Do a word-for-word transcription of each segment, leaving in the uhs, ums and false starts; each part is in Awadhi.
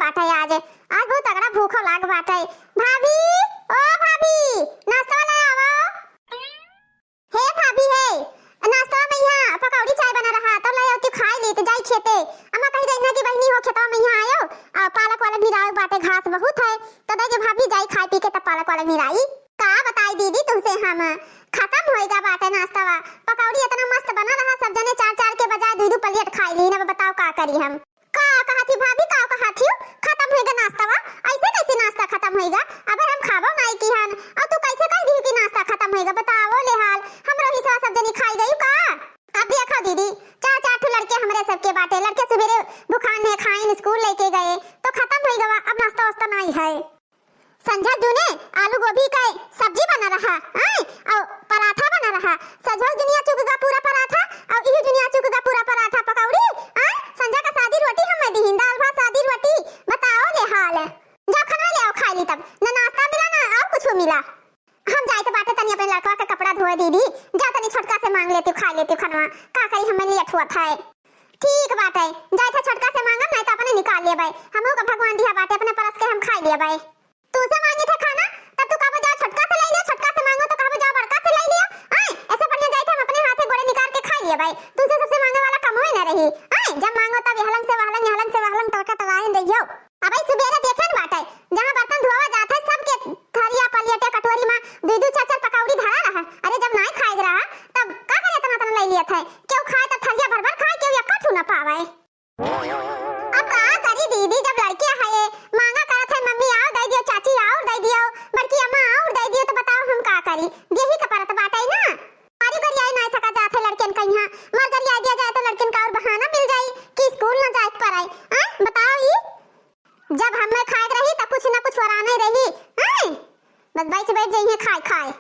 बाटे आज, आज बहुत तगड़ा भूखो लाग बाटे। भाभी, ओ भाभी, नाश्ता ले आवो। हे भाभी हे, नाश्ता में यहाँ पकौड़ी चाय बना रहा, तो ले आवती खाई ली, तो जाई खेते। अम्मा कही रही ना कि बहिनी हो खेतवा में यहाँ आयो, आ, पालक वालक निरावे बाटे, घास बहुत है, तो दे जे भाभी जाई खाई पी के तब पालक वालक निराई। का बताई दीदी तुमसे हम, खत्म होइगा बाटे नाश्तावा। पकौड़ी इतना मस्त बना रहा, सब जने चार चार के बजाय दुई दुई प्लेट खाई ली। अब बताओ का करी हम। का कहत ही भाभी, का कहत ही? खत्म होइगा नाश्तावा? ऐसे कैसे नाश्ता खत्म होइगा? अबे हम खाबो नाई की हन, और तू कैसे कह दी कि नाश्ता खत्म होइगा? बताओ ले हाल, हमरो हिस्सा सब जनी खाई गई का? अब देखो दीदी, चार चार ठो लड़के हमरे सबके बाटे, लड़के सुबेरे भुखान है खाइन स्कूल लेके गए तो खत्म होइगा, अब नाश्ता वास्ता नाई है। संझा जूने आलू गोभी के सब्जी बना रहा, आय, और पराठा बना रहा। सजवल दुनिया चुक गा पूरा पराठा, और इही दुनिया चुक गा पूरा पराठा पकौड़ी, आय, संझा का सादी रोटी हमें दिहिन, दाल भात सादी रोटी। बताओ ले हाल। जाओ खाना ले आओ, खाई ली तब। ना नाश्ता मिला, ना और कुछ मिला। हम जाइत बाटे तनी अपने लड़का के कपड़ा धोए दीदी, जा तनी छोटका से मांग लेती, खा लेती खनवा। का करी, हमें लेट हुआ था। ठीक बाटे, जाइत है छोटका से मांगम, नहीं तो अपने निकाल लेबै। हमहू का भगवान दिया बाटे, अपने परस के हम खाई लेबै। तू से मांगी थे खाना, तब तू कहबो जाओ छोटका से ले लियो, छोटका से मांगो तो कहबो जाओ बड़का से ले लियो। आय, ऐसे बढ़िया जाई थे हम अपने हाथे गोड़े निकाल के खा लिए भाई। तुमसे सबसे मांगे वाला कम होई ना रही। आय, जब मांगो तब यहलंग से वहलंग, यहलंग से वहलंग, तड़का तड़ाइन रहियो। अब ई सुबेरे देखे न बाटे, जहाँ बर्तन धोवा जात है, सबके थरिया, पलियटे, कटोरी में दुई दुई चार चार पकौड़ी धरा रहा। अरे जब नाई खाए रहा, तब का करे इतना इतना ले लिया था? क्यों खाए तो थरिया भर भर खाए, क्यों एक ठू ना पावे। अब का करी दीदी, जब लड़के है, मांगा करत है, "मम्मी आउर दे दियो, चाची आउर दे दियो, बड़की अम्मा आउर दे दियो," तो बताओ हम का करी? देही के परत बाटे ना। मारी गरियाई ना सका जात है लड़कन का यहाँ, मार गरियाई दिया जाए तो लड़कन का और बहाना मिल जाई कि स्कूल ना जाए के पड़े। आय, बताओ ई, जब हमें खाए के रही तो कुछ ना कुछ वराने रही। आय, बस बैठ बैठ जाइए खाए खाए।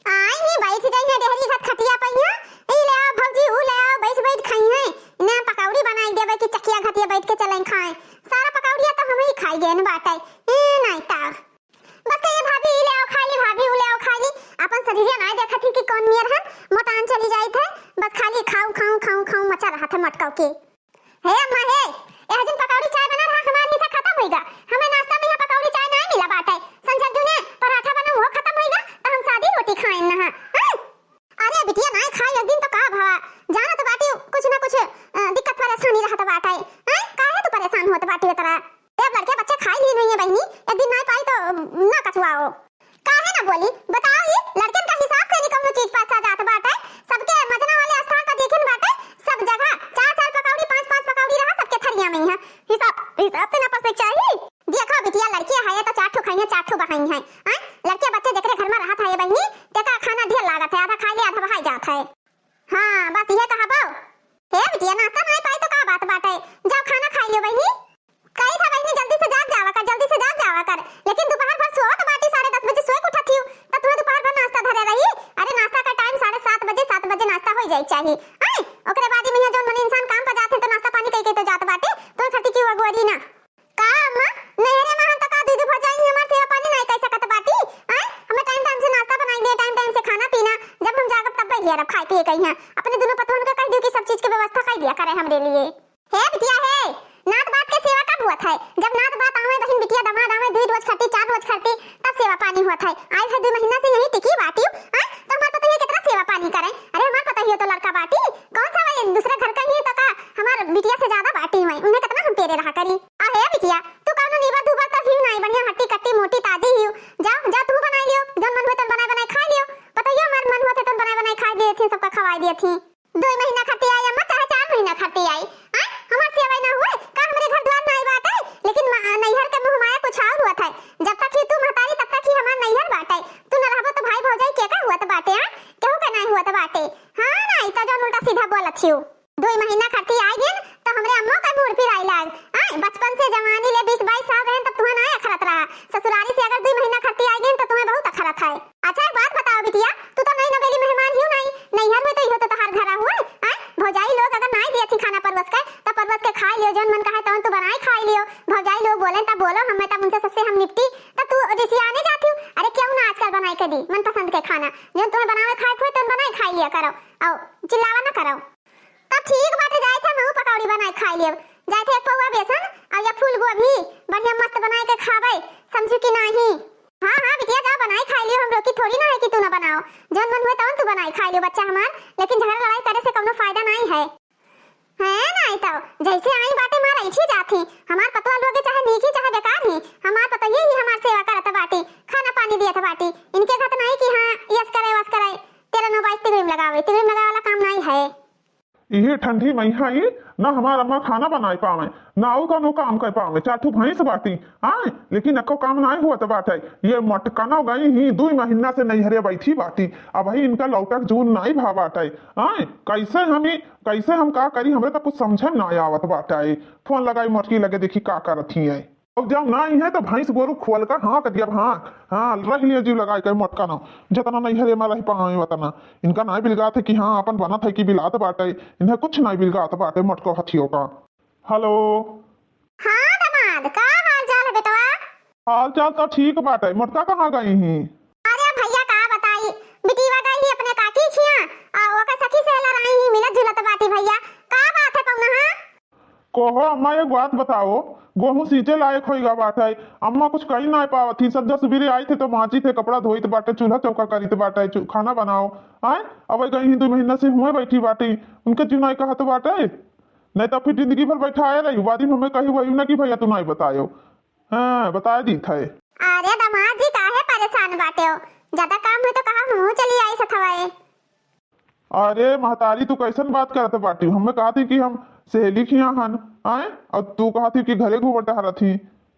आई ही बैठ जाई है डेहरी घाट खटिया पइया, ई ले आओ भौजी, ऊ ले आओ, बैठ बैठ खाई है। इन्हें हम पकौड़ी बनाई देबे कि चकिया घटिया बैठ के चलें खाए। सारा पकौड़िया तो हम ही खाई गए न बाटे। ए नाई ता। बस कहिए भाभी, ई ले आओ खा ली, भाभी, ऊ ले आओ खा ली। अपन शरीरिया नाई देखत ही कि कौन नियर है, मोटान चली जाइत है। बस खाली खाऊ, खाऊ, खाऊ, खाऊ मचा रहा था मटकाऊ के। हे अम्मा हे, एह जिन पकौड़ी चाय बना रहा, हमार हिस्सा खत्म होइगा। हमें नाश्ता में यहाँ पकौड़ी चाय नाय मिला बाटे। संझा जूने पराठा बना, वो खत्म होइगा, तो हम सादी रोटी खाएन ना। हाँ? अरे बिटिया, नाय खाई एक दिन तो का भवा? जानत बाटी, कुछ ना कुछ, अ, दिक्कत परेशानी रहत बाटे। हाँ? काहे तू परेशान होत बाटी इतना? ए, अब लड़के बच्चे खाई लिए नहीं है बहिनी, एक दिन नाय पाई तो, अम, ना कछुआओ। काहे ना बोली? बताओ, ई लड़कन का हिसाब से नहीं कौनो चीज परसा जात बाटे। सबके मजना वाले स्थान पर देखिन बाटे, सब जगह चार चार पकौड़ी, पाँच पाँच पकौड़ी रहा सबके थरिया में। यहाँ हिसाब, हिसाब से ना परसे चाही। देखो बिटिया, लड़की है तो चार ठो खाई है, चार ठो बहाई है। आय, लड़के बच्चे जेकरे घर में रहत है ये बहिनी, तेका खाना ढेर लागत है, आधा खाई ले, आधा बहाई जात है। हाँ, बस ये कहा बो। हे बिटिया, नाश्ता नाय पाई तो का बात बाटे? जाओ खाना खाई लियो बहिनी। कही था बहिनी, जल्दी से जाग जावा कर, जल्दी से जाग जावा कर। लेकिन दोपहर भर सोवत बाटी, साढ़े दस बजे सोए के उठत हियो, त तुम्हें दोपहर भर नाश्ता धरे रही। अरे नाश्ता का टाइम साढ़े सात बजे, सात बजे नाश्ता हो जाए चाहिए। आय, ओकरे बाद में जौन मने इंसान काम पर जात है तो नाश्ता पानी कई कई तो जात बाटे, तो खती की अगुवरी ना। का अम्मा, नैहरे में हम तो का दीदी भौजाई हमार सेवा पानी नहीं कर सकत बाटी? आय, हमें टाइम टाइम से नाश्ता बनाई दे, टाइम टाइम से खाना पीना, जब हम जागब तब बैठ यार खाए पिए कहीं। अपने दोनों पतोहन का कह दियो कि सब चीज के व्यवस्था कर दिया करे हमरे लिए। हे बिटिया हे, नात बात के सेवा कब हुआ था? जब नात बात आवे, बहिन बिटिया दमाद आवे, दुई रोज खरती, चार रोज खरती, तब सेवा पानी हुआ था। आए है दुई महीना से यहीं टिकी बाटी, हाँ? तो हमार पतोहिया कितना सेवा पानी करे? अरे हमार पतोहिया तो लड़का बाटी, कौन सा भाई दूसरे घर का ही तो का हमार बिटिया से ज्यादा बाटी हुई, उन्हें कितना हम पेरे रहा करी। आ हे बिटिया, तू कौनो नीबर धूबर तो ही नहीं, बढ़िया हट्टी कट्टी मोटी ताजी ही। जाओ, जा तू बनाई लियो, जौन मन हुए तन बनाए बनाए खा लियो। पतोहिया हमार मन हुआ थे तन बनाए बनाए खा दिए थी, सबका खवाई दिए थी। दुई महीना खरती आई अम्मा, चाहे चार महीना खरती आई, आय, हमार सेवा ना हुए का? हमरे घर द्वार नाई बाटे, लेकिन मा-, नैहर के मोह माया कुछ और हुआ था। जब तक ही तू महतारी, तब तक ही हमार नैहर बाटे। तू न रहबो तो भाई भौजाई के का हुआ तो बाटे, आय? केहू के नाई हुआ तो बाटे। हाँ, नाई तो जौन उल्टा सीधा बोलत हियो। दुई महीना खरती आई गेन तो हमरे अम्मो का मूड़ पिराई लाग। आय, बचपन से जवानी ले बीस बाईस साल रहन तब तुम्हें नाई अखरत रहा। ससुरारी से अगर दुई महीना खरती आई गेन तो तुम्हें बहुत अखरत है। अच्छा, एक बात बताओ बिटिया, तू तो नई नवेली मेहमान हियो नाई, नैहर में तो इहो तो तहार घरा हुए, हैं? भौजाई लोग अगर नाई दिए थी खाना परवस के, तब परवस के खाई लियो, जौन मन कहे तौन तू बनाए खाई लियो। भौजाई लोग बोले तब बोलो, हमें तब उनसे सबसे हम निपटी, तब तू रिसियाने जाती हो। अरे क्यों ना आजकल बनाए के दी मनपसंद के खाना, जौन तुम्हें बनावे खाए हुए तौन बनाए खाई लिया करो, और चिल्लावा ना करो। तब ठीक बाटे, जाए थे महू पकौड़ी बनाए खाई लेब। जाए थे एक पौवा बेसन और या फूल गोभी बढ़िया मस्त बनाए के खाबे, समझू कि नाही? हाँ, हाँ, बिटिया, जा बनाई खाई लियो, हम रोकी थोड़ी ना है कि तू ना बनाओ। जौन मन हुए तवन तू बनाई खाई लियो, बच्चा हमार, लेकिन झगड़ा लड़ाई करे से कौनो फायदा नाही है। हैं, नाही तो जैसे आई बाटे मार ऐठी जात ही। हमार पतवा लोगे चाहे नीक ही चाहे बेकार ही, हमार पतोहिए ही हमार सेवा करत बाटी, खाना पानी दियत बाटी। इनके घत नाही कि हाँ, यस करे, वस करे, तेरह नौ बाईस तिगड़ी में लगावे, तिगड़ी में लगावे वाला काम नाही है। इहे ठंडी मइहा ई, ना हमार अम्मा खाना बनाए पावे, ना अउ कौनो काम कर पावे। चार ठो भैंस बाटी, आय, लेकिन एको काम नाय हुअत बाटे। ये मटकनो गई ही, दुई महीना से नैहरे बैठी बाटी, अबही इनका लौटक जून नाय भा बाटे। आय, कैसे हम ई, कैसे हम का करी, हमरे तो कुछ समझे में नाय आवत बाटे। फोन लगाई मोटकी लगे, देखी का करत ही है। अब जब ना आई है तो भैंस गोरू खोल कर हाँक दिया, हाँ, हाँ, रह लिया जीव लगाए के मटका ना, जितना नैहरे में रह पावे उतना। इनका नाय बिलगात है कि हाँ, अपन बनत है कि बिलात बाटे, इन्हें कुछ नाय बिलगात बाटे मटको हथियो का। हेलो। हाँ दमाद, का हाल चाल है बेटवा? हाल चाल तो ठीक बाटे, मटका कहाँ गई ही? अरे भैया का बताई, बिटिया गई ही अपने काकी खिया, आ ओकर सखी से लड़ाई ही, मिलत जुलत बाटी भैया। का बात है पौना, हाँ? कहो अम्मा, एक बात बताओ, गोहूँ सींचे लायक होइगा बाटे, अम्मा कुछ कही नाय पावत ही, सज्जा सुबेरे आई थे तो माँजी थे, कपड़ा धोइत बाटे, चूल्हा चौका करीत बाटे, चू-, खाना बनाओ। आय, अब गई ही दो महीना से हुए बैठी बाटी, उनके जीव नाय कहत बाटे, नहीं तो फिर जिंदगी भर बैठा आए रही, बाद में हमें कही वही ना कि भैया तू नाय बतायो। हाँ, बताए दी थे। अरे दमाद जी, काहे परेशान बाटे हो? ज्यादा काम है तो कहा, हमहू चली आई सथवाए। अरे महतारी, तू कैसन बात करत बाटी? हमें कहत ही कि हम सहेली खिया हन, आए? और तू कहत ही कि घरे घूमत टहरत ही।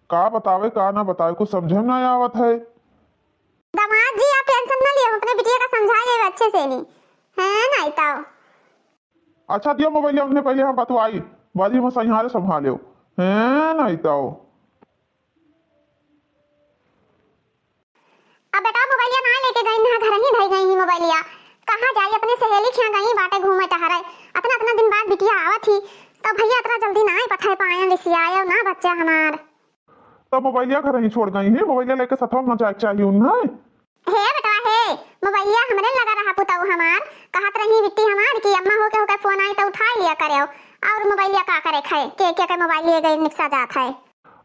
का बतावे, का ना बतावे, कुछ समझे में ना आवत है। दमाद जी, आप टेंशन ना लियो, हम अपने बिटिया का समझा लेब अच्छे से नी। हैं, नहीं तो। अच्छा, दियो मोबाइल, उन्हें पहले हम बतवाई, बाद में सैहारे संभालियो। हैं, नहीं तो। अब बेटा मोबाइलिया ना लेके गई, ना घर ही धई गई ही मोबाइलिया। कहाँ जाई, अपने सहेली खिया गई बाटे घूमे टहरे। अतना, अतना दिन बाद बिटिया आवत ही, तो भैया अतना जल्दी ना पठाए पाए, रिसियाए ना बच्चा हमार। तो मोबाइलिया घर ही छोड़ गई ही, मोबाइलिया लेके सथवा में जाए के चाहिए उन्हें। हे बेटवा हे, मोबाइलिया हमरे लगा रहा पुतऊ हमार, कहत रही बिट्टी हमार कि अम्मा होके होके फोन आई तो उठा लिया करे, और मोबाइलिया का करे खाए, के, के, के मोबाइल लिए गई निकसा जात है।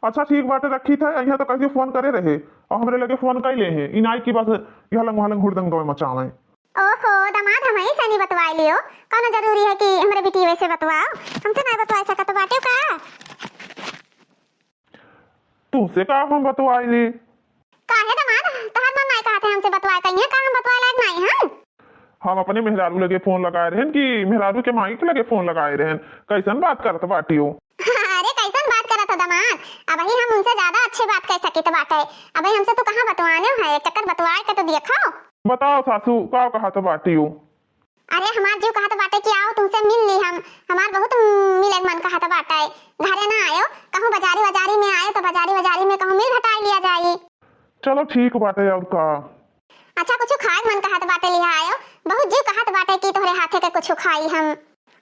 अच्छा ठीक बाटे, रखी थे, यहाँ तो कहियो फोन करे रहे, और हमरे लगे फोन कइले हैं, इनाई की बस यहलंग वहलंग हुड़दंग गवे मचावे। ओहो, दमाद हमही से नहीं बतवाई लियो, कौनो जरूरी है कि हमरे बिटिया से बतवाओ, हमसे नहीं बतवाई सकत बाटे का? तुमसे का हम बतवाई ली? काहे दमाद, तोहर मन नहीं कहत है हमसे बतवाए कहिए, का हम बतवाए लायक नहीं है? हम अपने मेहरारू लगे फोन लगाए रहन कि मेहरारू के माई के लगे फोन लगाए रहन, कैसन बात करत बाटियो? अरे कैसन बात करत हो दमाद, अबही हम उनसे ज्यादा अच्छे बात कह सकित बाटे, अबही हमसे तू कहाँ बतवाने है, एक चक्कर बतवाए के तो देखो। बताओ सासू, का कहत बाटियो? अरे हमार जीव कहत बाटे कि आओ तुमसे मिल ली हम, हमार बहुत मिले के मन कहत बाटे, घरे ना आयो, कहूँ बाजारी वाजारी में आयो तो बाजारी वाजारी में कहूँ मिल घटाई लिया जाई। चलो ठीक बाटे, और का? अच्छा कुछ खाए के मन कहत बाटे, लिहा आयो, बहुत जीव कहत बाटे कि तोहरे हाथे के कुछ खाई हम।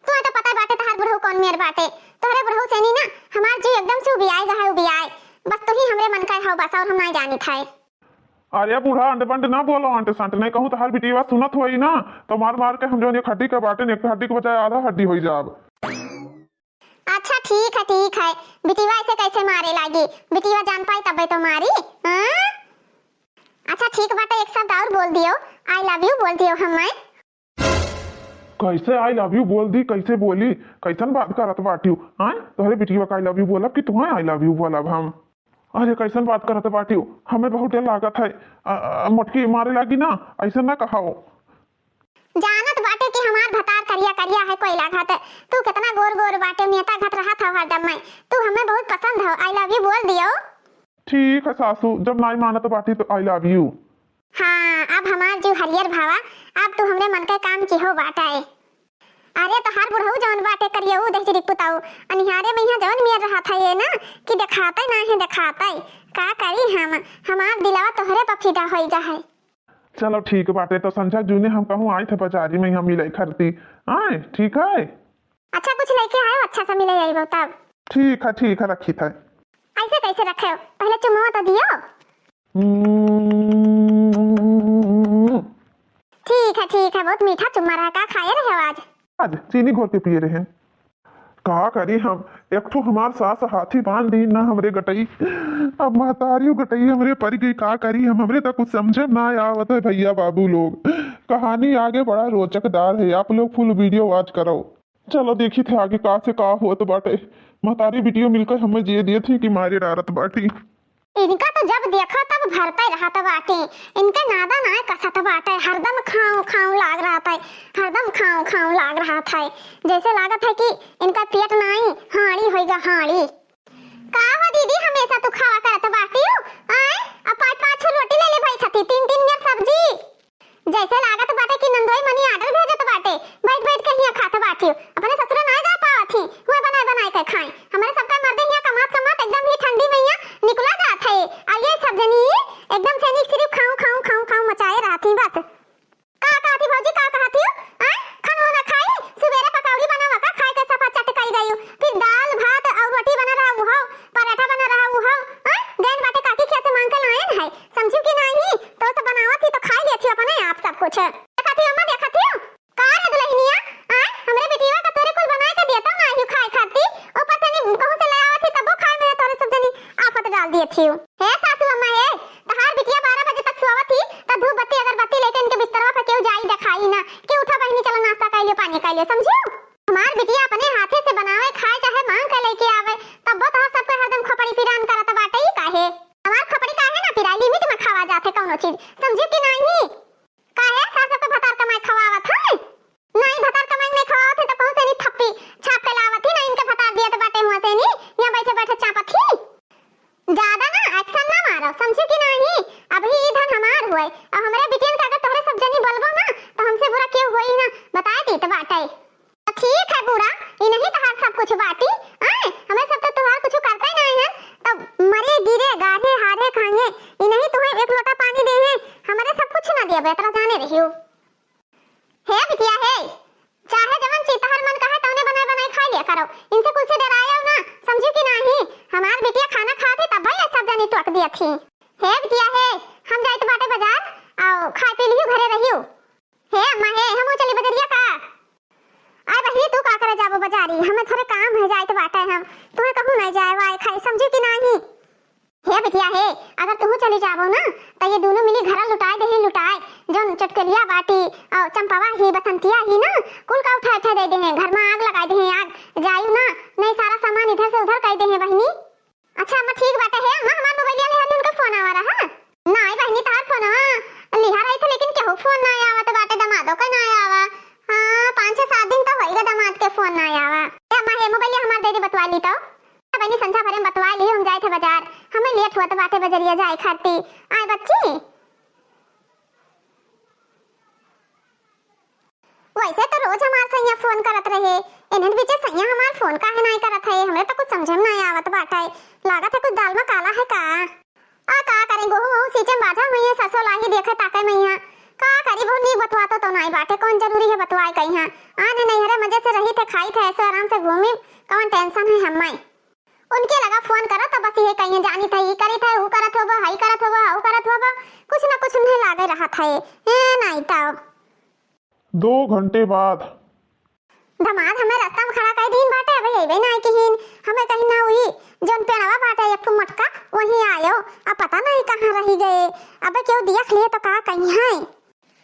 तुम्हें तो पता बाटे तहार बुढ़ऊ कौन मेर बाटे, तोहरे बुढ़ऊ से नहीं ना, हमार जीव एकदम से उबियाए गए है, उबियाए, बस तू ही हमरे मन का हो बस, और हम नहीं जानित है। अरे बूढ़ा, अंट बंट ना बोलो, अंट संट नहीं कहूँ तो हर बिटिया सुनत होई ना, तो मार मार के हम जौन एक हड्डी के बाटे न, एक हड्डी के बजाय आधा हड्डी होई जाब। अच्छा ठीक है, ठीक है, बिटिया ऐसे कैसे मारे लागी? बिटिया जान पाई तबे तो मारी। हाँ? अच्छा ठीक बाटे, एक शब्द और बोल दियो, I love you बोल दियो हम। कैसे I love you बोल दी, कैसे बोली, कैसन बात करत बाटियो? आय, तोहरे बिटिया का I love you बोलब कि तुहें I love you बोलब हम? अरे कैसन बात करत बाटियो, हमें बहुत डर लागत है। अ, अ, मोटकी मारे लागी ना, ऐसे ना कहाओ। जानत बाटे कि हमार भतार करिया करिया है कोयला घाट, तू कितना गोर गोर बाटे, नेता घाट रहा था हरदम में, तू हमें बहुत पसंद हो, I love you बोल दियो। ठीक है सासू, जब नाई मानत बाटी तो I love you। हाँ, अब हमार जीव हरियर भावा, अब तू हमरे मन के काम की हो बाटे। अरे तोहार बुढ़ऊ जौन बाटे करियऊ देख जरी पुताऊ, अनिहारे में यहाँ जौन मियर रहा था ये ना कि देखाते ना है देखाते, का करी हम, हमार दिलवा तोहरे पर फिदा होई गा है। चलो ठीक बाटे, तो संझा जूने हम कहूँ आई थे बाजारी में यहाँ मिले खरती, आए ठीक है। अच्छा कुछ लेके आयो, अच्छा सा मिले आई तब। ठीक है, ठीक है, रखी थे। ऐसे कैसे रखे हो, पहले चुम्मा तो दियो। हम्म। ठीक है, ठीक है, बहुत मीठा चुम्मा रहा, का खाए रहे हो आज? आज चीनी घोर के पिए रहे। का करी हम, एक ठो हमार सास हाथी बांध दी ना हमरे गटई। अब महतारी गटई हमरे पड़ गई, का करी हम, हमरे तो कुछ समझे में ना आवत है भैया बाबू लोग। कहानी आगे बड़ा रोचकदार है, आप लोग full video watch करो। चलो देखी थे आगे का से का होत बाटे। महतारी बिटियो मिलकर हमें जिए दिए थी कि मारे डारत बाटी। इनका तो जब देखा तब भरते रहत बाटे, इनके नादा नाय कसत बाटे, हरदम खाऊं खाऊं लाग रहत है, हरदम खाऊं खाऊं लाग रहत है। जैसे लागत है कि इनका पेट नाई हाड़ी होइगा, हाड़ी। का हो दीदी, हमेशा तू खावा करत बाटियो? आय, अब पाँच पाँच ठो रोटी ले ले भाई छती, तीन तीन नियर सब्जी। जैसे लागत बाटे कि नंदोई मनी order भेजत बाटे, बैठ बैठ के हियां खात बाटियो, अपने ससुरे ना जा पावत ही, हुए बनाए बनाए के खाए। हमरे सबका मर्दे हियां कमात कमात एकदम ही ठंडी में हियां निकला जात है, और ये सब जनी एकदम से निक सिर्फ खाऊं खाऊं खाऊं खाऊं मचाए रहत ही बस। का कहत ही भौजी, का कहत ही? आय, खानो ना खाई, सुबेरे पकौड़ी बनावा का, खाए के सफा चट कई गयू, फिर दाल भात और रोटी बना रहा वो हो, पराठा बना रहा वो हो। आय, गैन बाटे काकी खेत से मांग के लायन है, समझू कि नाही? तो सब बनावत ही तो खाई लेत ही अपने आप सब कुछ। देखत ही अम्मा, देखत ही। का रे दुल्हनिया, आय, हमरे बिटिया का तोरे कुल बनाए के देता नाही खाए खाती, ऊपर से नी कहूं से ले आवत ही तबो खाए में तोरे सब जनी आफत डाल दिए थी। हे सासू अम्मा हे, तहार बिटिया बारह बजे तक सोवत ही, त धूप बत्ती अगरबत्ती लेके इनके बिस्तरवा पे केहू जाई देखाई ना कि उठा बहिनी चलो नाश्ता कर लियो, पानी कर लियो, समझियो? हमार बिटिया अपने हाथे से बनावे खाए चाहे मांग के लेके आवे, तब्बो तोहर सबके हरदम खोपड़ी पिरान करत बाटे, ई काहे? हमार खोपड़ी काहे ना पिराई, limit में खावा जात है कौनो चीज, समझियो कि नाही? काहे तोहर सबके भतार कमाई खवावत है? नाही भतार कमाई नहीं खवावत है तो कहूं से नी थप्पी छाप के लावत ही, ना इनके भतार दियत बाटे हुआ से नी, यहाँ बैठे बैठे चापत ही। ज्यादा ना action ना मारो, समझू कि नाही? अभी ई धन हमार हुए, और हमरे बिटियन के अगर तोहरे सब जनी बोलबो ना, तो हमसे बुरा केहू होई ना, बताए देत बाटे। तो ठीक है बूढ़ा, ई नहीं तोहार सब कुछ बाटी, आए, हमें सब तो तोहार कुछ करते ही नहीं है, तो मरे गिरे गाढ़े हारे खाए, ई नहीं तुम्हें एक लोटा पानी दे है, हमारे सब कुछ ना दिया, इतना जाने रहियो। हे बिटिया हे, चाहे जवन चीज तहर मन कहे तौने बनाए बनाए खा लिया करो, इनसे कुछ से डरायो ना, समझू कि नाही? हमार बिटिया खाना खात ही तब भाई सब जनी टोक दिया थी। हे बिटिया हे, हम जाइत बाटे बाजार, आओ खाए पी लियो घरे रहियो। हे अम्मा हे, हमहू चली बजरिया का? आय बहिनी, तू का करे जाबो बाजारी, हमें थोड़े काम है जाइत बाटे हम, तुम्हें कहूँ नहीं जाए वाए खाए, समझू कि नाही? हे बिटिया हे, अगर तुहू चली जाबो ना, त ये दोनों मिली घरा लुटाए देहे लुटाए, जौन चटकलिया बाटी, और चंपवा ही, बसंतिया ही ना, कुल का उठा उठा दे देहे, घर में आग लगाए देहे आग, जायू ना, नहीं सारा सामान इधर से उधर कर देहे बहिनी। अच्छा अम्मा ठीक बाटे हे, अम्मा हमार मोबाइलिया ले हन, उनका फोन आवा रहा। नाई बहिनी तहार फोन लिहा रही थे, लेकिन केहू फोन ना आवत बाटे, दमादो का ना आवा। हाँ पाँच छह सात दिन तो होइगा दमाद के फोन ना आवा। ए अम्मा हे मोबाइलिया हमार दे दे बतवा ली तो। बहिनी, संझा भरे में बतवा लियो, हम जाए थे बाजार, हमें लेट हुआ तो बाटे बजरिया जाए खाती। आए बच्ची, वैसे तो रोज हमार सैया फोन करत रहे, इन्हन बीचे सैया हमार फोन काहे नाई करत है, हमरे तो कुछ समझे में नाई आवत बाटे। लागत है कुछ दाल में काला है का? आ का करें, गोहूं वहूं सींचे में बाझा हुई है, सरसों लाही देखे ताके में यहाँ। का करी, बहुत नीक बतवातो तो नाई बाटे, कौन जरूरी है बतवाए कहीं। हाँ, आने नैहरे मजे से रही थे, खाई थे, ऐसे आराम से घूमी, कौन tension है हमें। उनके लगा फोन करो तो बस ये कहिए, जानी था, ई करी था, ऊ करत होबो, हई करत होबो, हऊ करत होबो, कुछ ना कुछ उन्हें लागे रहत है। हे नाई तो। दो घंटे बाद। दमाद हमें रास्ता में खड़ा कर दीन बाटे, अबे अइबे नाई किहीन। हमें कहीं ना हुई, जौन पेड़वा बाटे एक ठो मोटका, वहीं आयो। अब पता नहीं कहाँ रही गए। अबे केहू देख लिए तो का कहीं है।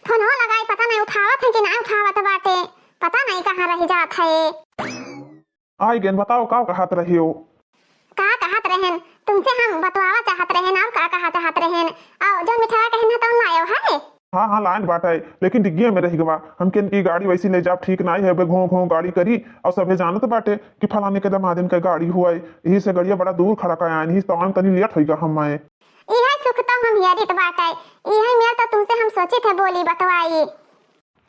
फोनो लगाई, पता नहीं उठावत है कि ना उठावत बाटे, पता नहीं कहाँ रही जात है। आई गेन, बताओ का कहत रही हो? का कहत रहेन? तुमसे हम बतवावा चाहत रहेन, और का कहा चाहत रहेन? और जो मिठावा कहन है, तौन लायो है? हाँ, हाँ, लाइन बाटे, लेकिन डिग्गिया में रह गवा। हमके इनकी गाड़ी वैसी ले जाब ठीक नाई है, बे घों घों गाड़ी करी, और सभे जानत बाटे कि फलाने के दमादिन के गाड़ी हुआ है, यही से गड़िया बड़ा दूर खड़ा का आयन ही, तो आन तनी लेट होइगा हम आए। इहे सुख तो हम हेरित बाटे, इहे मेर तो तुमसे हम सोचित है बोली बतवाई।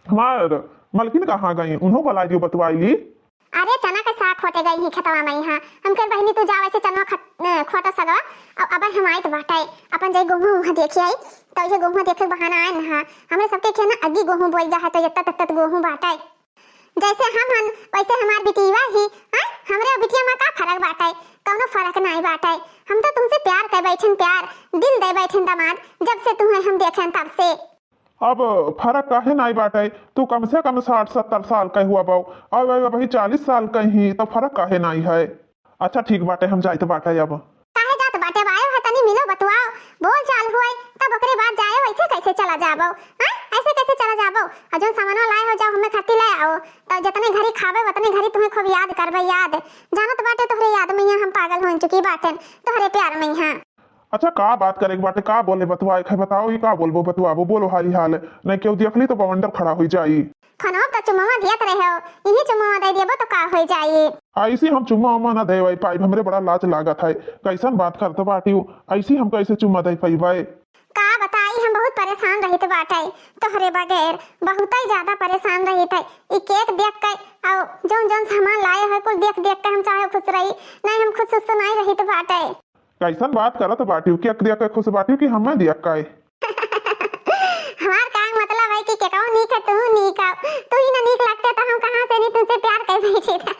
हमार मलकिन कहाँ गई? उन्हों बुला दियो, बतवाई ली। अरे चना के साग खोटे गई ही खेतवा में यहाँ। हम कह बहिनी तू जा वैसे चनवा खट-, अ, खोटा सगवा। अब, अब हम आइत बाटे, अपन जाई गोहुआ वहाँ देखे आई, तो ये गोहुआ देखे के बहाना आए ना। हमरे सबके खेत ना अग्गी गोहूँ बोई गा है, तो इतना तत्त गोहूँ बाटे। जैसे हम हन वैसे हमार बिटिया ही, हाँ? हमरे और बिटिया में का फर्क बाटे? कौनो फर्क नहीं बाटे। हम तो तुमसे प्यार कर बैठन प्यार, दिल दे बैठन दामाद, जब से तुम्हें हम देखें तब से। अब फरक काहे नाई बाटे? तू कम से कम साठ सत्तर साल के हुआ बाऊ, अब, अब अबही चालीस साल के ही, तो फरक काहे नाई है? अच्छा ठीक बाटे, हम जाइत बाटे अब। काहे जात बाटे? अब आयो है, तनी मिलो, बतुआओ, बोल चाल हुए, तब ओकरे बाद जायो। ऐसे कैसे चला जाबो? हाँ, ऐसे कैसे चला जाबो? और जौन सामानवा लाए हो, जाओ हमें खातिर ले आओ, तो जितने घड़ी खाबे उतने घड़ी तुम्हें खूब याद करबे, याद। जानत बाटे तोहरे याद में यहाँ हम पागल हो चुकी बाटे, तोहरे प्यार में यहाँ। अच्छा, का बात करे के बाटे, का बोले बतुआए के है, बताओ, ये का बोलबो, बतुआबो, बोलो हाली हाल, नहीं केहू देख ली तो बवंडर खड़ा हो जाई। फोनवा पे तो चुम्मा दियत रहे हो, यही चुम्मा दे देबो तो का हो जाई? ऐसे हम चुम्मा उम्मा ना दे पाइब, हमरे बड़ा लाज लागत है। कैसन बात करत बाटियो, ऐसे हम कैसे चुम्मा दे पाइबे? का बताई, हम बहुत परेशान रहित बाटे तोहरे बगैर, बहुत ही ज्यादा परेशान रहित है। ई केक देख के और जौन जौन सामान लाए है कुल देख देख के हम चाहे खुश रही, नहीं हम खुश उस नहीं रहित बाटे। कैसन बात करत बाटियो, केक देख के खुश बाटियो कि हमें देख के? हमार का मतलब है कि केकऊ नीक है, तू नीक है, तू ही ना नीक लगते तो हम कहाँ से नहीं तुमसे प्यार कर बैठे थे।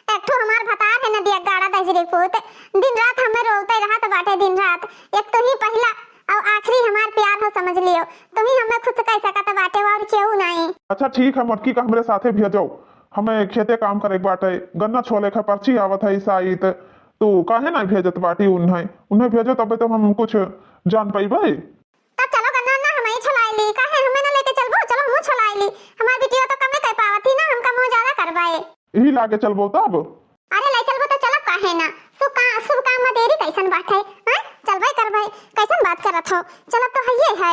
एक ठो हमार भतार है ना दिया गाड़ा दजरी पूत, दिन रात हमें रोलते रहत बाटे, दिन रात। एक तू ही पहला और आखिरी हमार प्यार हो, समझ लियो, तू ही हमें खुश कर सकत बाटे और केहू नहीं। अच्छा ठीक है, मटकी का हमरे साथे भेजो, हमें खेते काम करे के बाटे, गन्ना छोले का पर्ची आवत है साइत, तू काहे नहीं भेजत बाटी उन्हें? उन्हें भेजो तबे तो हम कुछ जान पइबे। तब चलो गन्ना ना हम ही छोलाई ली, काहे हमें ना लेके चलबो? चलो हमहू छोलाई ली, हमार बिटिया तो कमे कर पावत ही ना, हम कमो ज्यादा करबाए। यही लागे चलबो तब। अरे ले चलबो तो चलब, काहे ना? शुभ का-, शुभ काम में देरी कैसन बात है? हाँ, चलबे करबे, कैसन बात करत हो? चलब तो हइये है।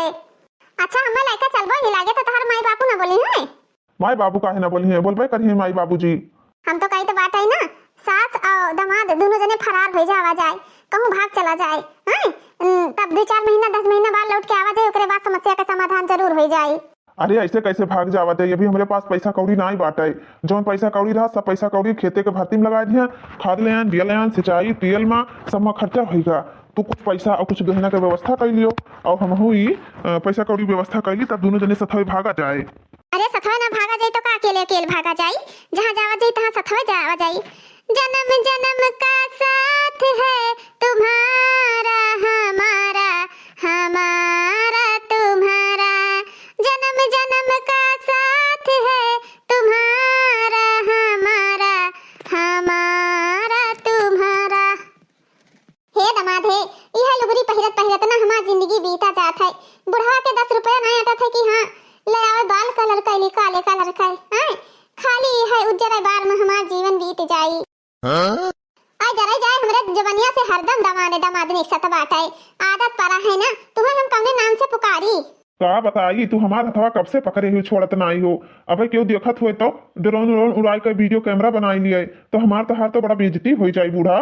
अच्छा हमें लेके चलबो, यही लागे तो तोहर माई बापू ना बोली है। माई बाबू काहे ना बोली है, बोलबे करिए माई बाबूजी। हम तो कही तो बात है ना, सास और दामाद दोनों जने फरार हो जावा जाए, कहूँ भाग चला जाए, हैं? उम, तब दो चार महीना, दस महीना बाद लौट के आवा जाए, ओकरे बाद समस्या का समाधान जरूर हो जाए। अरे ऐसे कैसे भाग जावा जाए? अभी हमरे पास पैसा कौड़ी नाई बाटे, जौन पैसा कौड़ी रहा सब पैसा कौड़ी खेते के भर्ती में लगा दिया, खाद ले आन, बिया ले आन, सिंचाई, तेल मा सब मा खर्चा होइगा। तू कुछ पैसा और कुछ गहना के व्यवस्था कर लियो और हमहू ई, अ, पैसा कौड़ी व्यवस्था कर ली, तब दोनों जने सथवे भागा जाए। अरे सथवा ना भागा जाई तो का अकेले अकेले भागा जाई? जहाँ जावा जाई तहाँ सथवा जावा जाई। जन्म जन्म का साथ है तुम्हारा हमारा, हमारा तुम्हारा। जन्म जन्म का साथ है तुम्हारा हमारा, हमारा तुम्हारा। हे दमाद हे, इहे लुगरी पहिरत पहिरत ना हमार जिंदगी बीता जात है। बुढ़वा के दस रुपया ना अटत है कि हाँ, ले आवे बाल कलर कैली, काले कलर के, हैं? खाली इहे उज्जर बार में हमार जीवन बीत जाई। हाँ? आ जरे जाए हमरे जवनिया से हरदम दमादे दमाद निकसत बाटे। आदत परा है ना, तुम्हें हम कौने नाम से पुकारी? का बताई, तू हमार हथवा कब से पकड़े हुए छोड़त नाई हो। अबे केहू देखत होए तो drone व्रोन उड़ाई के video camera बनाई लिए, तो हमार तोहार तो बड़ा बेइज्जती हो जाई बूढ़ा।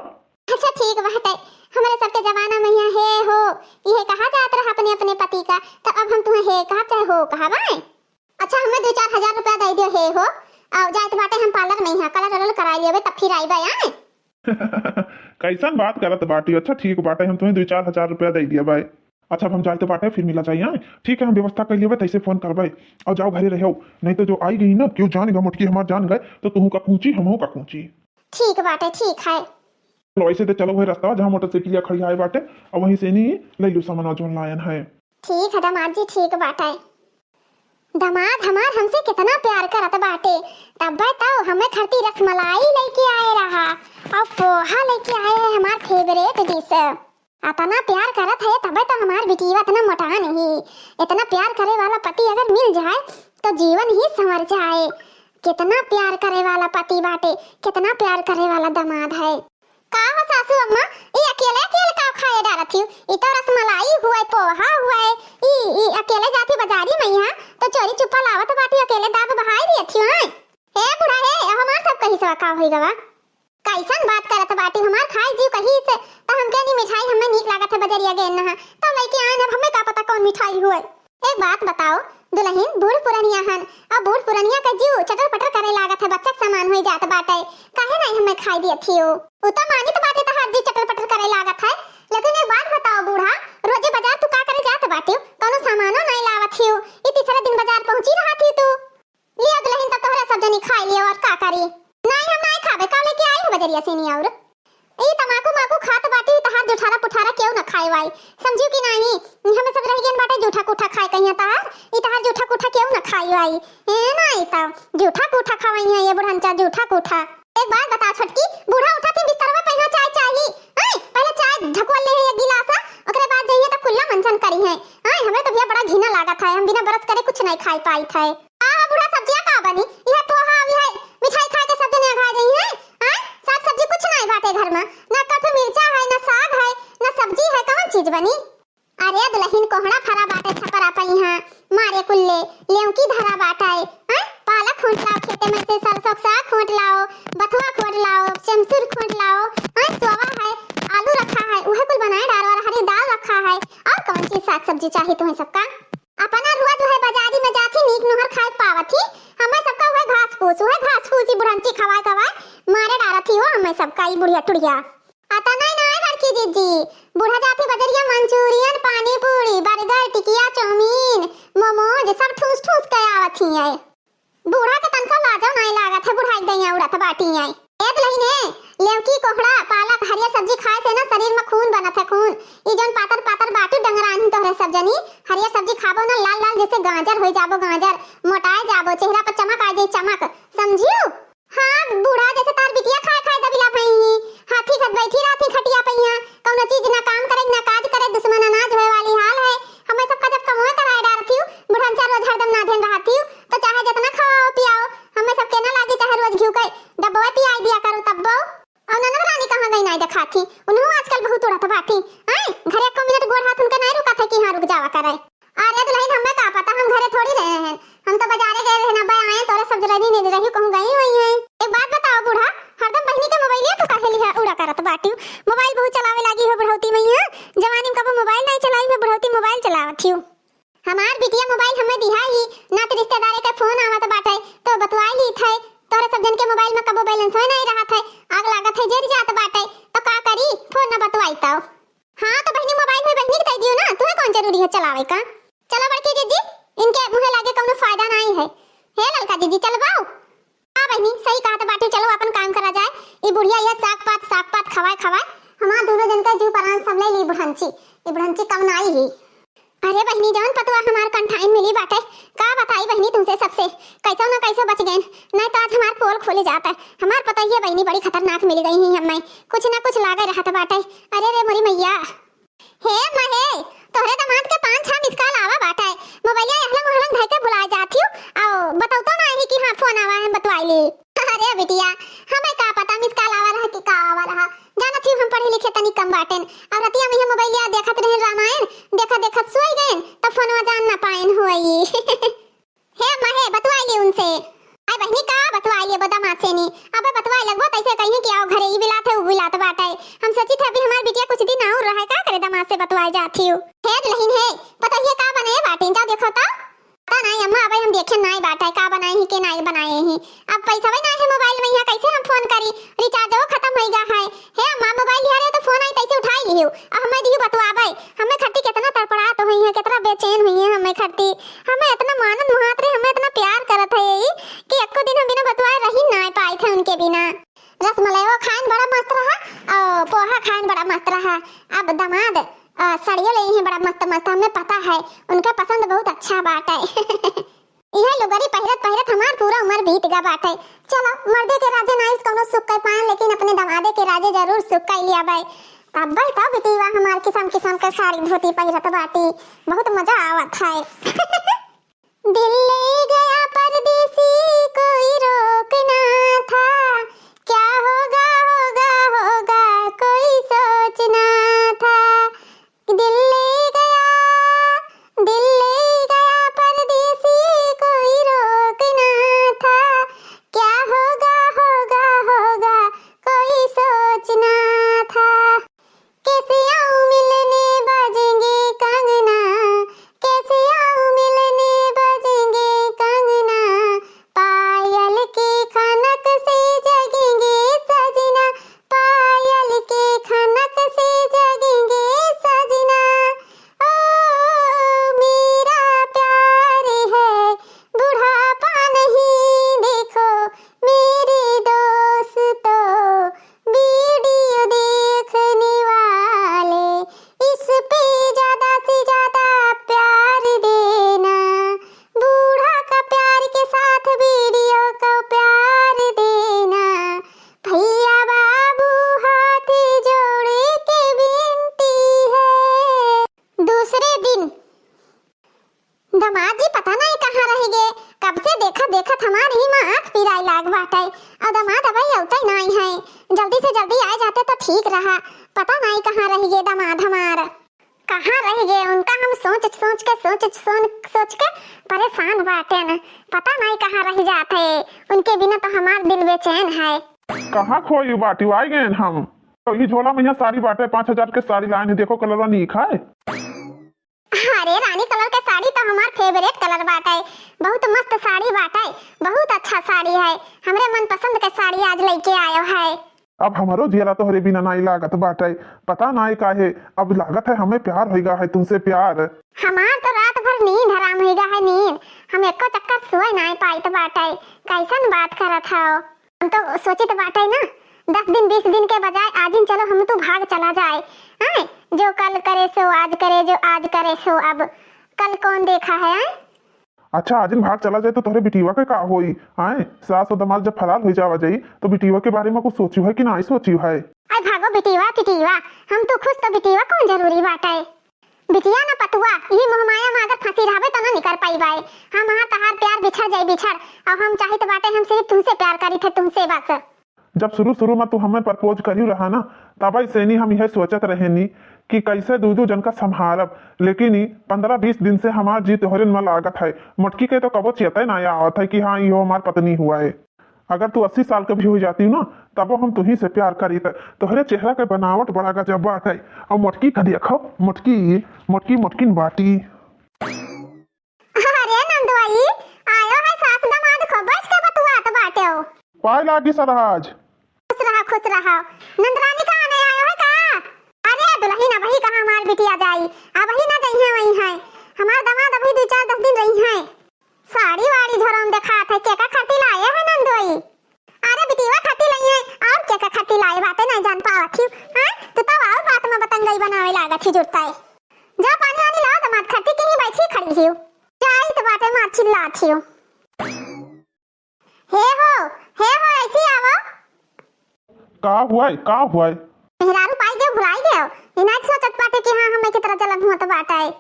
अच्छा ठीक बाटे, हमरे सबके जमाना में यहाँ हे हो, इहे कहा जात रहा अपने अपने पति का, तो अब हम तुम्हें हे कहा चाहे हो कहा बाए। अच्छा हमें दो चार हजार रुपया दे दियो हे हो, और जाइत बाटे हम parlour में यहाँ colour वलर कराई लेबे, तब फिर आई बाए। कैसन बात करत बाटी? अच्छा ठीक बाटे, हम तुम्हें दो चार हजार रुपया दे दिया बाए। अच्छा अब हम जाइत बाटे, फिर मिला जाए, आए? ठीक है, हम व्यवस्था कर लेबे, तैसे फोन करबे। और जाओ घरे रहो, नहीं तो जो आई गई ना, क्यों जान गए मोटकी हमार जान गए, तो तुहू का कूची, हमहू का कूची। ठीक बाटे, ठीक है। चलो ऐसे तो चलो वही रास्ता जहाँ मोटरसाइकिलिया खड़ी आए बाटे, और वहीं से नहीं ले लो सामान जोन लायन है। ठीक है दामाद जी, ठीक बाटे। दामाद हमार हमसे कितना प्यार करत बाटे, तब्बे तो हमें खातिर रसमलाई लेके आए रहा और पोहा लेके आए है, हमार favourite dish। अतना प्यार करत है तब्बे तो हमार बिटिया इतना मोटा नहीं, इतना प्यार करे वाला पति अगर मिल जाए तो जीवन ही संवर जाए। कितना प्यार करे वाला पति बाटे, कितना प्यार करे वाला दामाद है। का हो सासू अम्मा, ई अकेले अकेले का खाए डारत हियो? ई तो रसमलाई हुए, पोहा हुए, ई, ई अकेले जाती बाजारी में यहाँ तो चोरी चुप्पा लावत बाटी, अकेले दाब बहाई दियत हियो, हैं? ए बूढ़ा हे, अब हमार सब कही सवा का होई गवा? कैसन बात करत बाटी, हमार खाए जीव कही से, तो हमके नहीं मिठाई हमें नीक लागत है बजरिया गेन नहा, तो लेके आए अब हमें का पता कौन मिठाई हुए। एक बात बताओ दुल्हन, बूढ़ पुरनिया हन, अब बूढ़ पुरनिया का जीव चटर पटर करे लागत है, बच्चा के समान होई जात बाटे, काहे नहीं हमें खाई दियत हियो? उ तो मानित बाटे तहार जीव चटर पटर करे लागत है, लेकिन एक बात बताओ बूढ़ा, रोजे बाजार तू का करे जात बाटियो? कौनो सामानो नहीं लावत हियो, ई तीसरे दिन बाजार पहुंची रहत ही तू। लियो दुल्हन, तब तोहरे सब जनी खाई लियो और का करी? नहीं हम नहीं खाबे, का लेके आई हो बजरिया से नहीं और? ई तमाकू माकू खात बाटी, तहार जुठारा पुठारा केहू ना खाए वाई, समझियो कि नाही? हमें सब रह गएन बाटे जूठा कूठा खाए कहिया तहार, ई तहार जूठा कूठा केहू ना खाए वाई। ए ना, ई त जूठा कूठा खावई है ये बुढ़नचा, जूठा कूठा। एक बात बता छोटकी, बूढ़ा उठा थे बिस्तरवा पहिया चाय चाही, हैं? पहले चाय ढकवल ले है एक गिलास, ओकरे बाद जइहे त कुल्ला मंजन करी है। हैं? हमें तो भैया बड़ा घिना लागत है, हम बिना ब्रश करे कुछ नहीं खाई पाई थे। आ बूढ़ा, सब्जिया का बनी? यह पोहा, यह मिठाई खाए के सब जने अघा जाई हैं। आय, साग सब्जी कुछ नाई बाटे घर में, ना कथू मिर्चा है, ना साग है, ना सब्जी है, कौन चीज बनी? अरे दुलहिन, कोहड़ा फरा बाटे छपरा पइहाँ, मारे कुल्ले, लेउकी धरा बाटे, आय, पालक खोंट लाओ खेते में से, सरसों के साग खोंट लाओ, बथुआ खोंट लाओ, चमसुर खोंट लाओ, आय, सोवा है, आलू रखा है, उहे कुल बनाए डारो, अरहरी दाल रखा है, और कौन चीज साग सब्जी चाही तुम्हें सबका? अपना रुआ जो है बाजारी में जाथी, नीक नोहर खाए पावत ही, हमें सबका उहे घास फूस, उहे घास फूस ही बुढ़ंची खवाए खवाए मारे डारत ही हो हमें सबका ई बुढ़िया टुढ़िया। अतना ही ना है बड़की जीजी, बूढ़ा जाथी बजरिया मंचूरियन, पानी पूरी, बर्गर, टिकिया, चाउमीन, मोमोज सब ठूस ठूस के आवत ही है। बूढ़ा के तनका लाजो नाई लागत है, बुढ़ाई दइया उड़त बाटी है। ए दुलहिन हे, लेउकी, कोहड़ा, पालक, हरियर सब्जी खाए से ना शरीर में खून बनत है, खून। ई जौन पातर पातर बाटी डंगरानी तोहरे सब जनी, हरियर सब्जी खाबो ना, लाल लाल जैसे गाजर होई जाबो, गाजर, मोटाए जाबो, चेहरा पर चमक आ जाई, चमक, समझियो? हाँ बूढ़ा, जैसे तार बिटिया खाए खाए दबिला भई ही, हाथी खत बैठी रहत ही खटिया पइहाँ, कौनो चीज ना काम करे, ना काज करे, दुश्मन अनाज होए वाली हाल है। हमें सबका जब कमवे कराए डारत ही, बुढ़नचा रोज हरदम नाधेन रहत ही, तो चाहे जितना खवाओ पियाओ, हमें सबके ना लागे, चाहे रोज घिउ के डब्बवा पियाई दिया करू तब्बो। और ननद रानी कहाँ गई नाई देखात ही, उन्हों आजकल बहुत उड़त बाटी। आए, घरे एको मिनट गोड़ हाथ उनके नाई रुकत है कि हाँ रुक जावा करे। अरे दुलहिन, हमें का पता, हम घरे थोड़ी रहे हैं, हम तो बाजारे गए रहे ना, बे आए तोरे सब जल्दी नहीं रही, कहूँ गई हुई हैं। एक बात बताओ बूढ़ा, हरदम बहिनी के मोबाइलिया तो काहे लिहा उड़ा करत बाटियो? मोबाइल बहुत चलावे लागी हो बुढ़ौती में, यहाँ जवानी में कबो मोबाइल नहीं चलाई हो, बुढ़ौती मोबाइल चलावत हियो। हमार बिटिया मोबाइल हमें दिहा ही, नात रिश्तेदारे के फोन आवत बाटे तो बतवाई लीत है। तोहरे सब जन के मोबाइल में कबो बैलेंस नहीं रहत है, आग लागत है जर जात बाटे, तो का करी, फोन न बतवाई तो। हाँ तो बहिनी, मोबाइल में बहिनी के दे दियो ना, तुम्हें कौन जरूरी है चलावे का? चलो बड़की जीजी, इनके मुँहे लागे कौनो फायदा नहीं है। हे ललका जीजी, चलबाओ। हाँ बहिनी, सही कहत बाटू, चलो अपन काम करा जाए। ई बुढ़िया ये साग पात, साग पात खवाए खवाए हमार दोनों जन का जीव परान सब ले ली बुढ़ंची। ई बुढ़ंची कम नाई ही। अरे बहिनी, जौन पतवा हमार कंठाइन मिली बाटे, का बताई बहिनी तुमसे सबसे, कैसो ना कैसो बच गए, नहीं तो आज हमार पोल खोले जाता। हमार पतोहिया बहिनी बड़ी खतरनाक मिल गई ही हमें, कुछ ना कुछ लागे रहत बाटे। अरे रे मोरी मैया। हे अम्मा हे, तोहरे दामाद के पाँच छह मिस कॉल आवा बाटे, मोबाइलिया यहलंग वहलंग धइ के भुला जात हियो, आओ बतौतो ना ही कि हाँ फोन आवा है, बतवाई ली। अरे बिटिया, हमें का पता मिस कॉल आवा रहा कि का आवा रहा, जानत ही हम पढ़े लिखे तनी कम बाटेन, और रतिया में ये मोबाइलिया देखत रहे रामायण, देखत देखत सोई गएन, तब फोनवा जान ना पाएन होई। हे अम्मा हे, बतवाई ली उनसे। आय बहिनी, का बतवाई लेबो दामाद से नी? अबे बतवाई लगबो तैसे कहीं कि आओ घरे, ई बिलात है, ऊ बिलात बाटे। हम सोची थे अभी हमार बिटिया कुछ दिन और रहे, का करे दामाद से बतवाई जात हियो। हे दुलहिन हे, पतोहिया का बनाए बाटे, जाओ देखो तो। पता नहीं अम्मा, अबे हम देखे नाई बाटे, का बनाए ही के नाई बनाए ही। अब पैसा भी ना है मोबाइल में, यहाँ कैसे हम फोन करी? रिचार्जो खत्म होई गा है। हे अम्मा, मोबाइल लिहा रहे तो फोन आई तैसे उठाई लिहियो। अब हमें दिहु बतवाबे, हमें खट्टी कितना तड़पड़ात हुई है, कितना बेचैन हुई है हमें खट्टी। हमें इतना मानत मुहात रहे, हमें इतना प्यार करत है यही कि एको दिन हम बिना बतवाए रही ना पाई थे उनके बिना। रसमलाईवा खाइन बड़ा मस्त रहा और पोहा खाइन बड़ा मस्त रहा। अब दामाद, अ, सड़ियो ले ही बड़ा मस्त मस्त, हमें पता है उनका पसंद बहुत अच्छा बाटे। इहे लुगरी पहिरत पहिरत हमार पूरा उम्र बीत गा बाटे। चलो, मर्दे के राजे नाई कौनो सुख कर पाएन, लेकिन अपने दमादे के राजे जरूर सुख कर लिया बाई। अब तो बिटिया हमार किस्म किस्म के साड़ी धोती पहिरत बाटी, बहुत मजा आवत है। दिल ले गया परदेसी, कोई रोकना था, क्या होगा, होगा, होगा, कोई सोचना था। दिल ले गया, दिल ले गया परदेसी, कोई रोकना था, क्या होगा, होगा, होगा, कोई सोचना था। कैसे आऊं मिलने बजेंगे कंगना, कैसे आऊं मिलने बजेंगे कंगना, पायल की खनक से जगेंगे सज- देखत हमार ही माँ आँख पिराए लाग बाटे। अउ दमाद अबे अउते नाई है, जल्दी से जल्दी आए जाते तो ठीक रहा। पता नाई कहाँ रहि गे दमाद हमार, कहाँ रहि गे उनका। हम सोच सोच के, सोच सोच सोच के परेशान बाटेन। पता नाई कहाँ रहि जात है, उनके बिना तो हमार दिल बेचैन है। कहाँ खोई बाटी, आइ गएन हम। तो ई झोला में यहाँ साड़ी बाटे, पाँच हजार के साड़ी लाएन, देखो कलरवा नीक है। अरे रानी कलर के साड़ी तो हमार फेवरेट कलर बाटे, बहुत मस्त साड़ी बाटे, बहुत अच्छा साड़ी है, हमरे मनपसंद के साड़ी आज लइके आयो है। अब हमरो जियरा तोहरे बिना नाई लागत बाटे, पता नाई काहे, अब लागत है हमें प्यार होइगा है तुमसे प्यार। हमार तो रात भर नींद हराम होइगा है नींद, हम एको चक्कर सोए नाई पाइत बाटे। कैसन बात करत हो? हम तो सोचित बाटे ना, दस दिन बीस दिन के बजाय आजिन चलो हम तू भाग चला जाए, हैं? जो कल करे सो आज करे, जो आज करे सो अब, कल कौन देखा है, हैं? अच्छा, आजिन भाग चला जाए तो तोहरे बिटिया के का होई, हैं? सास और दमाद जब फरार हो जावा जाई तो बिटिया के बारे में कुछ सोचियो है कि नाई सोचियो है? अरे भागो बिटिया टिटिया, हम तू खुश तो बिटिया कौन जरूरी बाटे। बिटिया ना पतुआ, यही मोहमाया में अगर फंसी रहबे तो ना निकर पाइबे। हम हाँ तहार प्यार बिछड़ जाई बिछड़, और हम चाहित बाटे हम सिर्फ तुमसे प्यार करी थे, तुमसे बस। जब शुरू शुरू में तू हमें प्रपोज करियो रहा ना, तब से नी हम यह सोचत रहे नी कि कैसे दू दू जन का संभालब, लेकिन ई पन्द्रह बीस दिन से हमार जी तोहरे में लागत है। मोटकी के तो कबो चेते ना आवत है कि हाँ इहो हमार पत्नी हुआ है। अगर तू अस्सी साल के भी हो जाती ना, तबो हम तुही से प्यार करीत। तोहरे चेहरा के बनावट बड़ा गजब बाटे। और मोटकी का देखो, मोटकी, मोटकी, मोटकिन बाटी। अरे नंदोई, आयो है सास दमाद को बैठ के बतुआत बाटे हो। पाए लागी सरहज। खुश रहा, खुश रहा। नंदरानी कहाँ नहीं आयो है का? अरे दुल्हन अबही कहाँ हमार बिटिया जाई, अबही ना जइहे वही है। हमार दमाद अबही दो चार दस दिन रही है। साड़ी वाड़ी झोरम देखात है, केका खातिर लाए है नंदोई? अरे बिटिया खातिर लाई है, और केका खातिर लाए बाटे नहीं जान पावत ही। हाँ, तू तो और बात में बतंगई बनावे लागत ही जुड़ता है। जा पानी वानी लाओ, दमाद खातिर कहीं बैठी खड़ी ही। जाई तो बाटे मार चिल्लात ही। हे हो, हे हो, ऐसी आवो। का हुआ है, का हुआ है? मेहरारू पाई गयो, भुलाई गयो। इनाज सोचत बाटे कि हाँ, हमें कितना जलन हुआ तो बाटा है।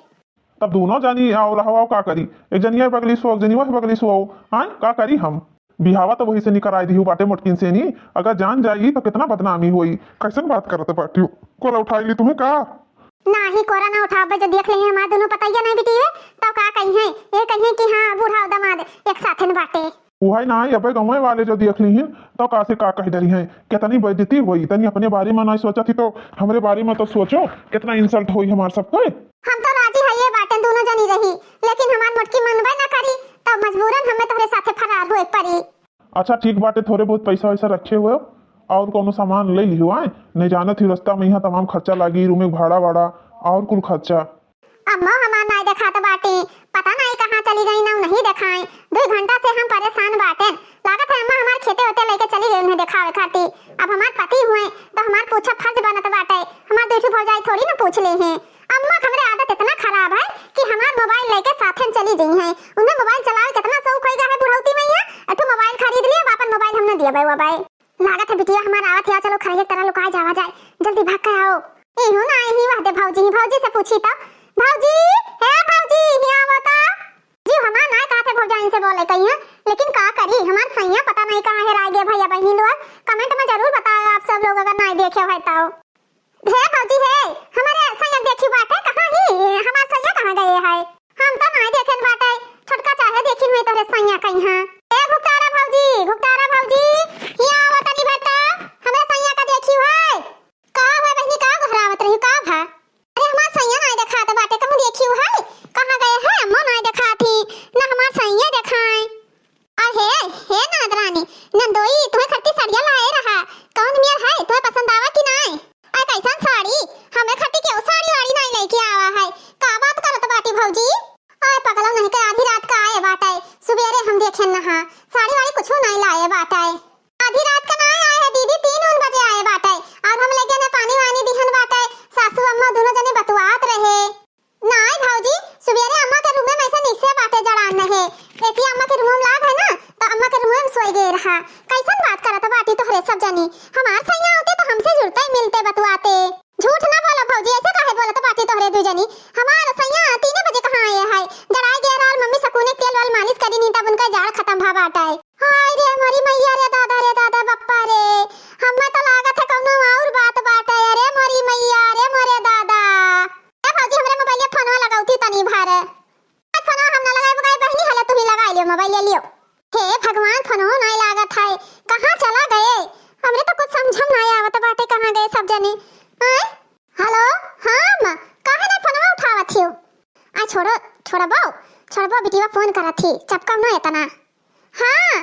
तब दोनों जानी आओ रहो, आओ का करी? एक जनी है बगली सो, एक जनी वह बगली सो। हाँ, का करी हम? बिहावा तो वही से निकर आई दिहु बाटे मोटकिन से नी। अगर जान जाई तो कितना बदनामी होई। कैसन बात करत बाटियो? कोरा उठाई ली तुम्हें का? नाही, कोरा ना उठाबे, जो देख लेहे हमार दुनो पतैया नहीं बिटिए, तो का कही है? ये कही है कि हाँ, बूढ़ा और दमाद एक साथे न बाटे। उहै नाही, अबे गाँवे वाले जो देख लीहिन, तो का से का कह डरी हैं? कितनी बेइज्जती होई, तनी अपने बारे में नहीं सोचा थी तो हमरे बारे में तो सोचो, कितना insult होई हमार सबके। हम तो राजी है ये बातें दोनों जनी रही, लेकिन हमार मोटकी मनबे ना करी, तब मजबूरन हमें तोहरे साथे फरार होए पड़ी। अच्छा ठीक बाटे, थोरे बहुत पैसा वैसा रखे हुए और कौनो सामान ले लिहो आए, नहीं जानत ही रास्ता में यहाँ तमाम खर्चा लागी, रूम के भाड़ा वाड़ा और कुल खर्चा। अम्मा हमार नाई देखात बाटी, पता नाई कहाँ चली गई, ना नहीं देखाई। दो घंटा से हम परेशान बाटे, लागत है अम्मा हमार खेते होते लेके चली गई उन्हें देखावे खाती। अब हमार पति हुए तो हमार पूछा फर्ज बनत बाटे, हमार दूसरी भौजाई थोड़ी ना पूछ ले हैं। अम्मा के हमरे आदत इतना खराब है कि हमार मोबाइल लेके साथे में चली गई हैं। उन्हें मोबाइल चलावे कितना शौक होइगा है बुढ़ौती में, यहाँ एक ठो मोबाइल खरीद लिए, अब अपन मोबाइल हम न दिया भाई। लागत है बिटिया हमार आवत है, चलो खरहिया तरह लुकाए जावा जाए, जल्दी भाग के आओ। इहू ना आई ही वह दे भौजी, भौजी से पूछी तो। भौजी, हे भौजी, हिया आवो तो। जी हमार नाय कहा थे भौजाइन से बोले कही है, लेकिन का करी हमार सैया पता नहीं कहाँ हेराय गए। भैया बहनी लोग comment में जरूर बताओ आप सब लोग अगर नाय देखे है तो। हे भौजी हे, हमारे सैया देखी बाटे, कहाँ ही हमार सैया कहाँ गए है? हम तो नाय देखेन बाटे, छोटका चाहे देखी में तोहरे सैया कहीं है। ए घुघटारा भौजी, घुघटारा भौजी, हिया आवा तनी बेटा, हमरे सैया का देखी है। का हुआ बहनी, का गोहरावत रही, का भा? अरे हमार सैया नाय देखात बाटे, कहूँ देखी है, कहाँ गए है? अम्मा नाय देखात ही, ना हमार सैया देखाए। अरे हे ननद रानी, नंदोई, तुम्हें खरती सड़िया लाए रहा, कौन मियर है, तुम्हें पसंद आवा कि नाय? अरे कैसन साड़ी? हमें खरती केहू साड़ी वाड़ी नाय लेके आवा है, का बात करत बाटी भौजी? आय पगला नहीं के आधी रात का आए बाटे, सुबेरे हम देखेन नहा, साड़ी वाड़ी कुछू नाय लाए बाटे। आधी रात का नाय आए है दीदी, तीन उन बजे आए बाटे, सब जनी। आय? हेलो, हाँ अम्मा, काहे ना फोनवा उठावत हियो? आ छोड़ो, छोड़बो, छोड़बो, बिटिया फोन करत ही, चपकम ना एतना। हाँ,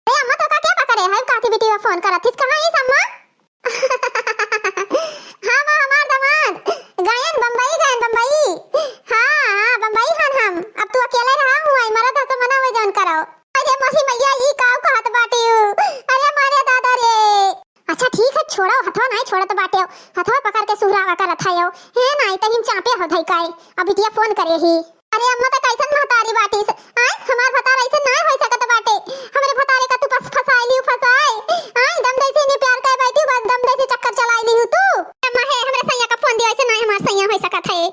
ए अम्मा, तो का के पकड़े है, काथी बिटिया फोन करत हिस, कहाँ हिस अम्मा? हाँ, वो हमार दामाद गयन बम्बई, गयन बम्बई। हाँ, हाँ, बम्बई हन हम। अब तू अकेले रहा हुआ, मरद हस तो मना हुआ जौन करो। अरे मोरी मैया, ई काऊ कहत बाटिउ? अरे मारे दादा रे। अच्छा ठीक है, छोड़ो, हथवा नाहीं छोड़त बाटेउ, हथवा पकड़ के सुहरावा करत हयो। हे नाहीं, तहिन चापे हो धई काई, अब बिटिया फोन करे ही। अरे अम्मा, त कैसन महतारी बाटिस? आय, हमार भतार ऐसे नाय होई सकत बाटे। हमरे भतारे का तू बस फसाई लिहू, फसाई। आय, दम देसी ने प्यार कर बैठी, बस दम देसी चक्कर चलाई लिहू तू। अम्मा हे, हमरे सैया का फोन दियो, ऐसे नाय हमार सैया होई सकत है।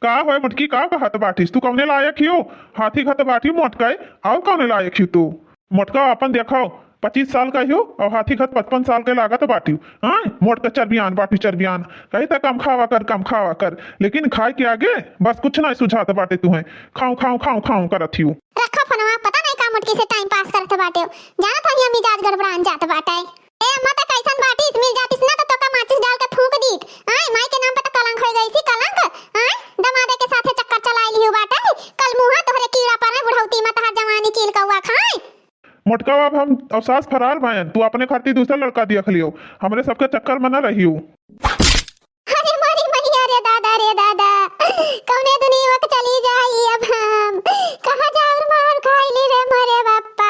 का होय मोटकी, का कहत बाटिस? तू कौने लायक हियो? हाथी घत बाटियो मोटकाई, और कौने लायक हियो तू? मोटका अपन देखाओ, पच्चीस साल का हियो और हाथी घत पचपन साल के लागत बाटियो। हाँ, मोटका चर्बियान बाटियो, चर्बियान। कही त कम खावा कर, कम खावा कर, लेकिन खाए के आगे बस कुछ ना सुझात बाटे तुहे। खाऊं, खाऊं, खाऊं, खाऊं करत हियो। रखा फोनवा, पता नहीं का मोटकी से टाइम पास करत बाटे। जानत हई, मिजाज गड़बड़ान जात बाटे। ए अम्मा, त कैसन बाटिस? मिल जातिस ना त तोका माचिस डाल के फूंक दीत। आय, माई के नाम पे त कलंक हो गई थी, कलंक। आय, दमादे के साथे चक्कर चलाई लिहू बाटे। कल मुहा तोहरे कीड़ा पर बुढ़ौती में तहार जवानी कील कौआ खाए। मोटका, अब हम और सास फरार बायन, तू अपने खातिर दूसरा लड़का दियख लियो, हमरे सबके चक्कर में न रहियो। अरे मोरी मैया रे दादा, रे दादा, कौने दुनिया के चली जाई अब हम, कहाँ जाऊर मार खाइली रे मोरे बाप्पा।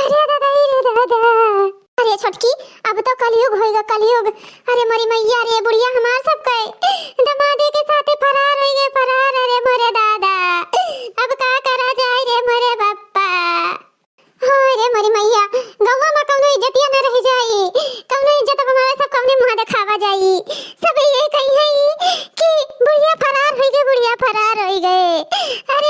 अरे दादा, ई रे दादा। अरे छोटकी, अब तो कलयुग होइगा, कलयुग। अरे मोरी मैया रे, बुढ़िया हमार सब कहे दमादे के साथे फरार होइगे, फरार। अरे मोरे दादा, अब का करा जाए रे मोरे बाप्पा। हाँ रे मोरी मैया, गौवा में कौनो इज्जतिया न रह जाई, कौनो इज्जत अब हमारे सब कौने मुँह देखावा जाई। सब ये कही है कि बुढ़िया फरार होइगे, बुढ़िया फरार होइगे। अरे